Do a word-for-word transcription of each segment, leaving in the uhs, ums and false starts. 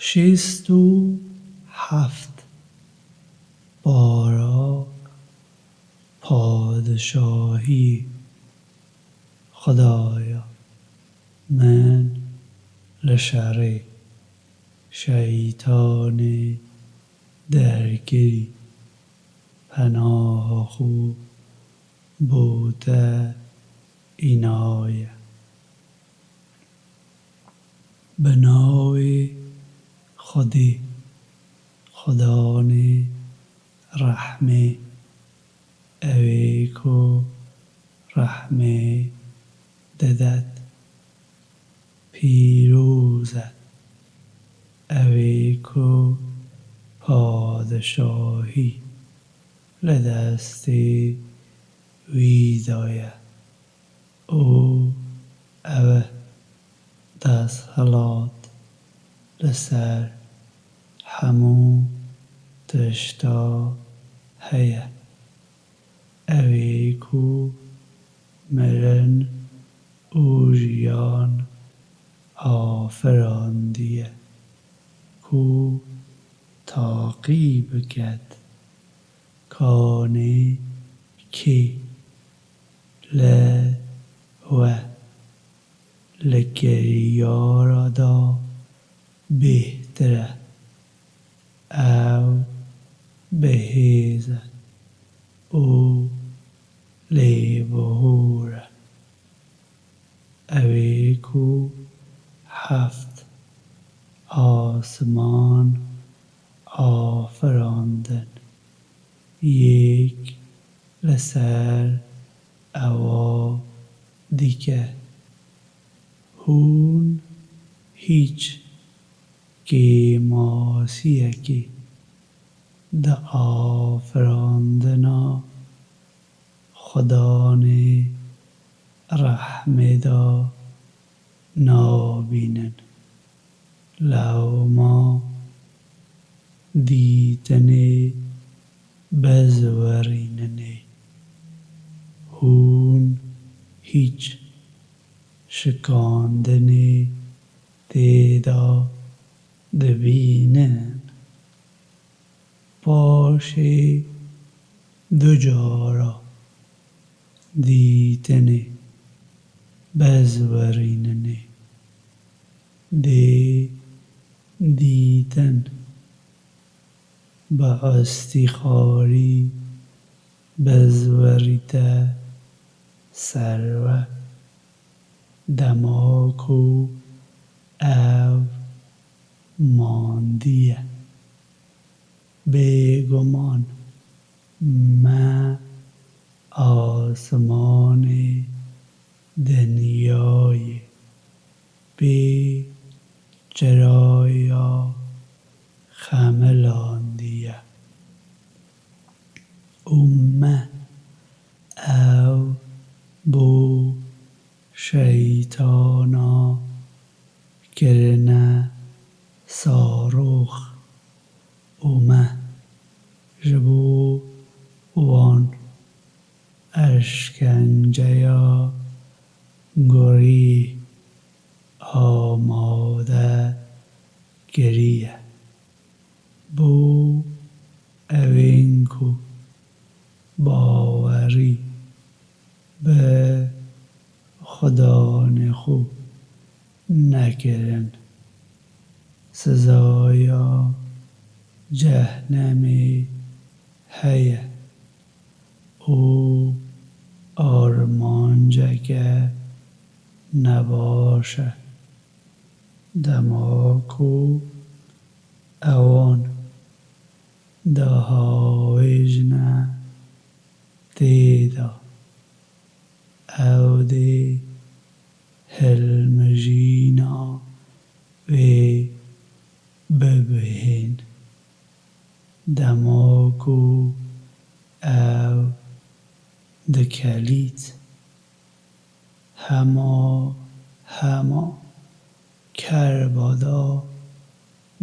Şêst û heft. Bara padişahî. Xwedaya min li şerê şeytanê derkirî, penaha xwe bo te înaye. Bi navê Xwedê, Xudanê rehmê, ewê ku rehmê didet, pîroz e, ewê ku padişahî li destê wî de ye. û ev e desthilat li ser hemû tişta heye. Ew ê ku mirin û jiyan afirandiye, ku taqî biket kanê kê li we li kiryara de bêhtir e. Ew bihêz e û lêbihûr e. Ew ê ku heft asman afirandin, yek li ser ewa dike. Hûn hîç kêmasiyekê di afirandina Xudanê rehmê de nabînin. Lewma dîtinê bezwerîninê. Hûn hîç şikandinê tê de dibînin. Paşê du cara dîtinê bezwerîninê dê dîtin bi estîxarî bezwerîte ser we. Dema ku ev mandiye, bêguman me asmanê dinyayê pê çiraya xemilandiye û me ew bo şeytana kirine sarox û me ji bo wan eşkenceya gurî amade kiriye. Bo ewên ku bawerî bi Xudanê xwe nekirin, sizaya cehnemê heye û armanceke nebaş e. Dema ku ewan dihawêjine tê de, ew dê hilmijîna wê bibihên. Dema ku ew dikelît, hema hema kerba de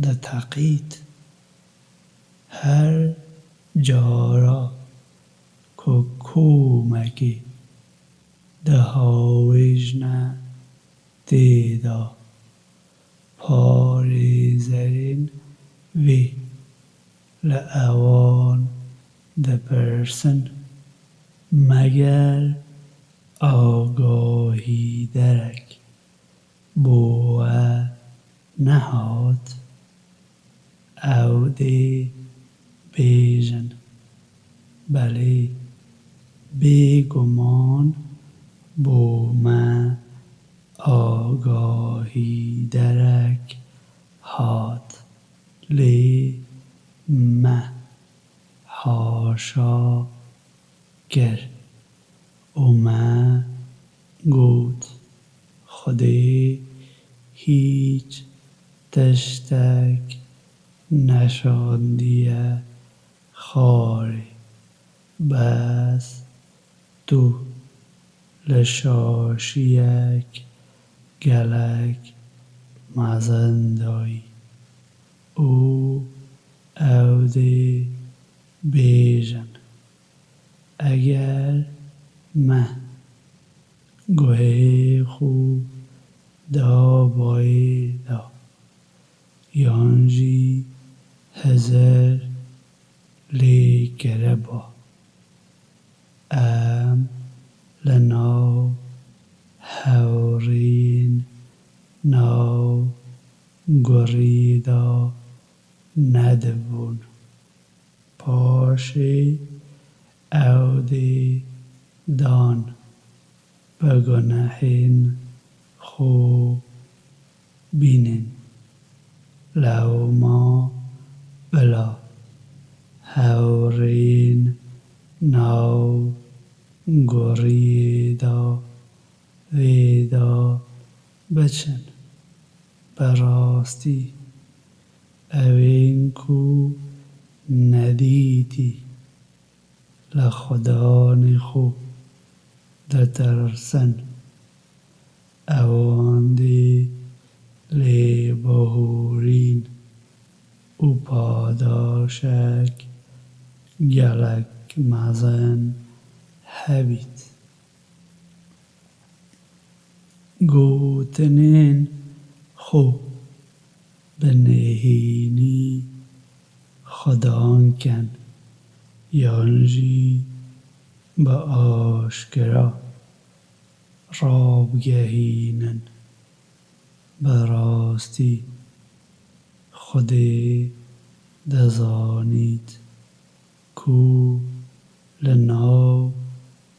diteqît. Her cara ku komekê dihawêjine tê de, parêz Nizerên wê li ewan dipirsin, meger agahîderek bo we nehat? Ew dê bêjin, belê, bêguman bo me agahîderek hat, lê me haşa kir û me got, Xwedê hîç tiştek neşandiye xwarê, bes tu li şaşiyek gelek mezin de yî û ew dê bêjin, eger me guhê xwe da bayê de yan jî hizir lê kiriba, em li nav hewrên nav gurî de nedibûn. Paşê ew dê dan bi gunehên xwe bînin. Lewma bila hewrên nav guriyê de vê de biçin. Bi rastî ewên ku nedîtî li Xudanê xwe ditirsin, ewan dê lêbihûrîn û padaşek gelek mezin hebît. Gotinên xwe bi nehînî Xudan ken yan jî bi aşkera rabigehînin. Bi rastî Xwedê dizanît ku li nav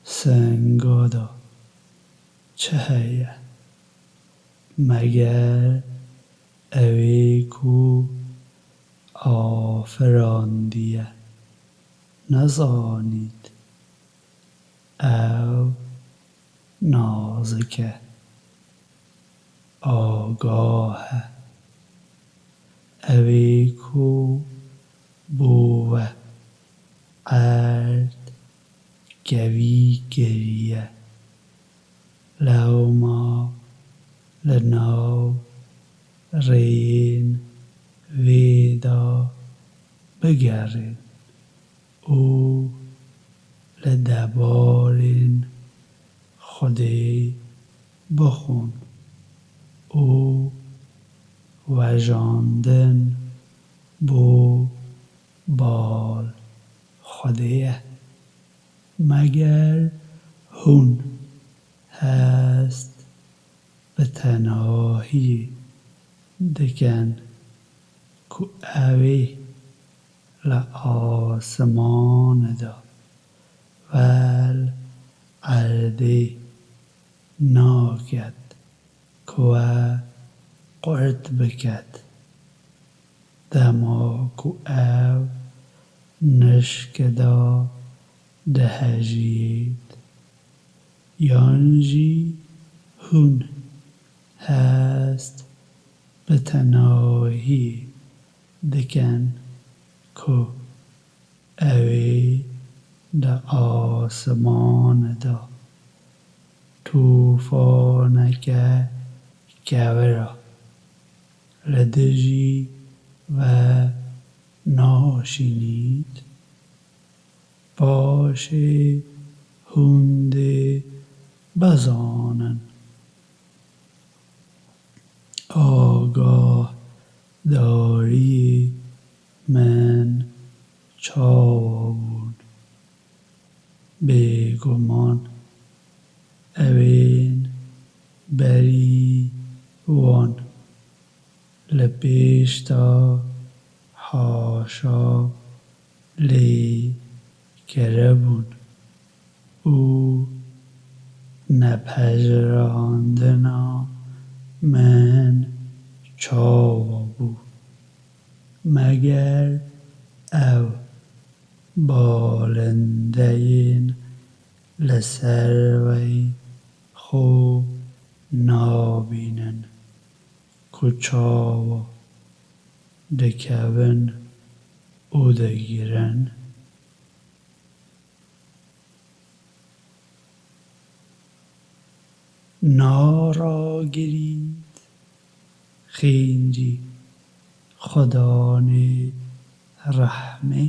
singa de çi heye, meger ewê ku afirandiye nezanît. Ew nazik e, agah e. Ewê ku bo we erd kevî kiriye, lewma li nav rêyên vê de bigerin û li debarên Xwedê bixwin û wejandin bo bal Xwedê ye. Meger hûn hest bi tenahiyê dikin ku ew ê li asimanê de vel erdê naket ku we qurt biket, dema ku ew nişke de dihejiyêt, yan jî hûn hest bi tenahiyê dikin ku ew ê di asimanê de tûfaneke kevir e, li dijî we naşînît? Paşê hûn dê bizanin. Agah dariyê min çawa bûn? Bêguman ewên berî wan li pêş de haşa lê kiribûn û nepejirandina min çawa bû? Meger ew balindeyên li ser wê xwe nabînin ku çawa dikevin û digirin? Naragirît xêncî Xudanê rehmê,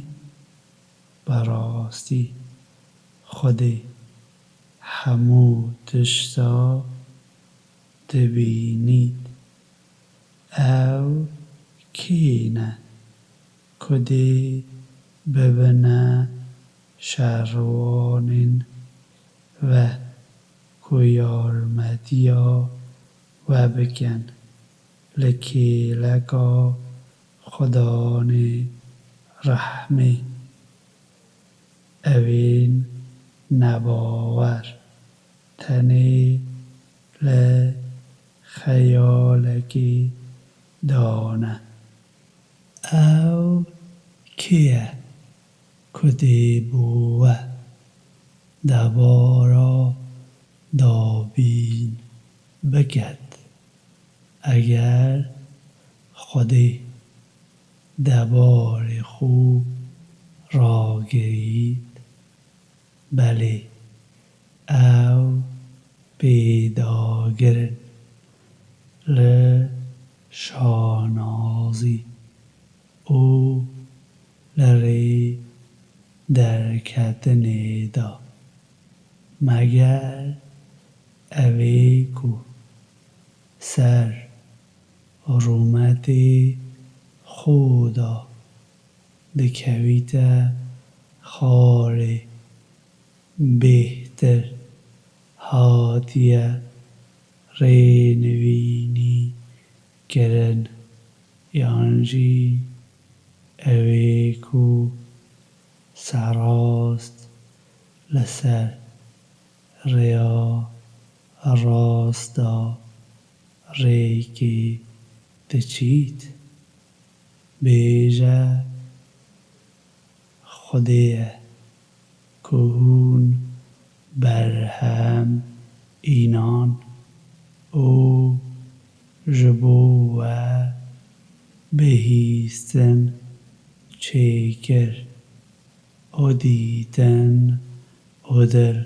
bi rastî Xwedê hemû tişta dibînît. Ew kê ne ku dê bibine şerwanên we ku yarmetiya we bikin li kêleka Xudanê rehmê? Ewên nebawer tenê li xeyalekê dane. Ew kê ye ku dê bo we debara dabîn biket? Eger Xwedê debarê xwe ragirît, belê, ew pêdagir in li şanazî û li rê derketinê de. Meger ew ê ku ser rûmetê xwe de dikevîte xarê bêhtir hatiye rênivînî kirin, yan jî ew ê ku serast li ser rêya rast de rêkê diçît, bêje, Xwedê ye ku hûn berhem înan û ji bo we bihîstin çêkir û dîtin û dil.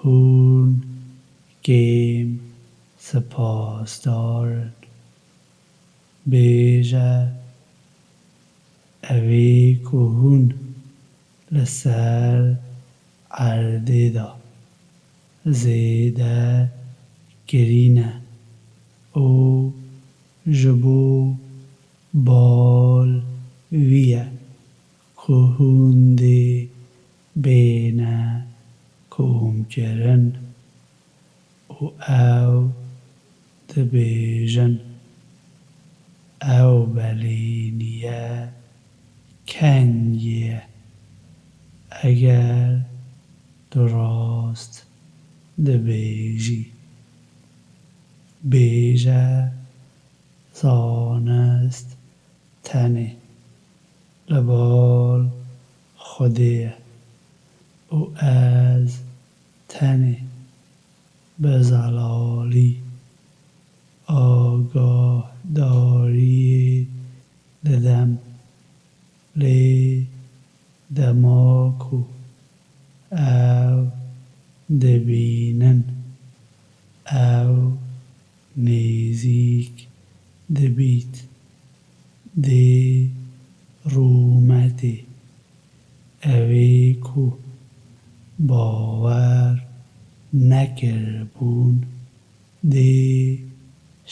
Hûn kêm spasdar in. Bêje, ew ê ku hûn li ser erdê de zêde kirî ne û ji bo bal wî ye ku hûn dê bêne komkirin. Û ew dibêjin, ew belê nîye, kengê ye. Eger tu rast dibêjî, bêje, zanist tenê li bal Xwedê ye û ez tenê bi zelalî agahdariyê didim. Lê dema ku ew dibînin, ew nêzîk dibît, dê rûmetê. Ew ê ku bawer nekiribûn, dê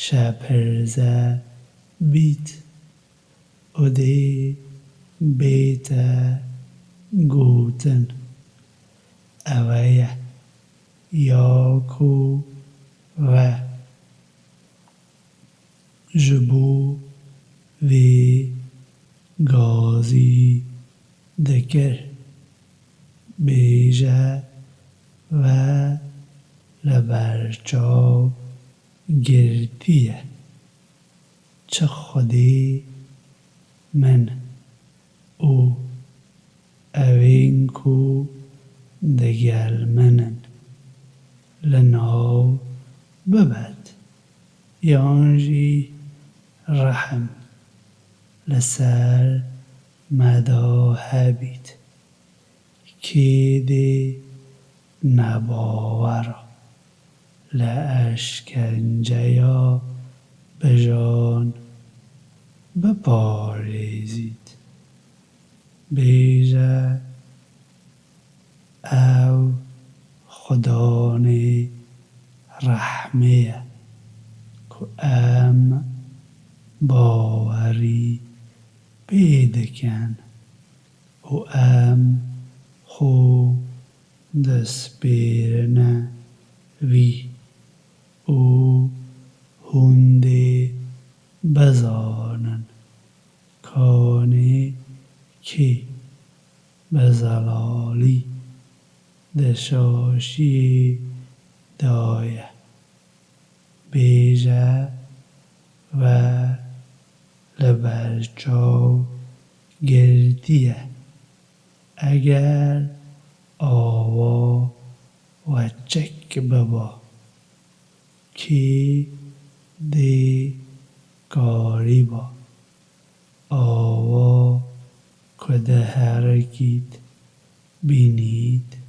şepirze bît û dê bête gotin. Ew e ye ya ku ve ji bo vê gazî dikir. Bêje ve li ber çav girtiye. Çi Xwedê min û ewên ku digel min in li nav bibet, yan jî rehim li ser me de hebît. Kê dê nebawera li eşkenceya bijan biparêzît, bêje, ew Xudanê rehmê ye ku em bawerî pê dikin û em xwe dispêrine wî û hûn dê bizanin kanê kê bi zelalî di şaşiyê de ye. Bêje ve li ber çav girtiye. Eger awa we çek biba, kê dê karîba awa ku diherekît bînît?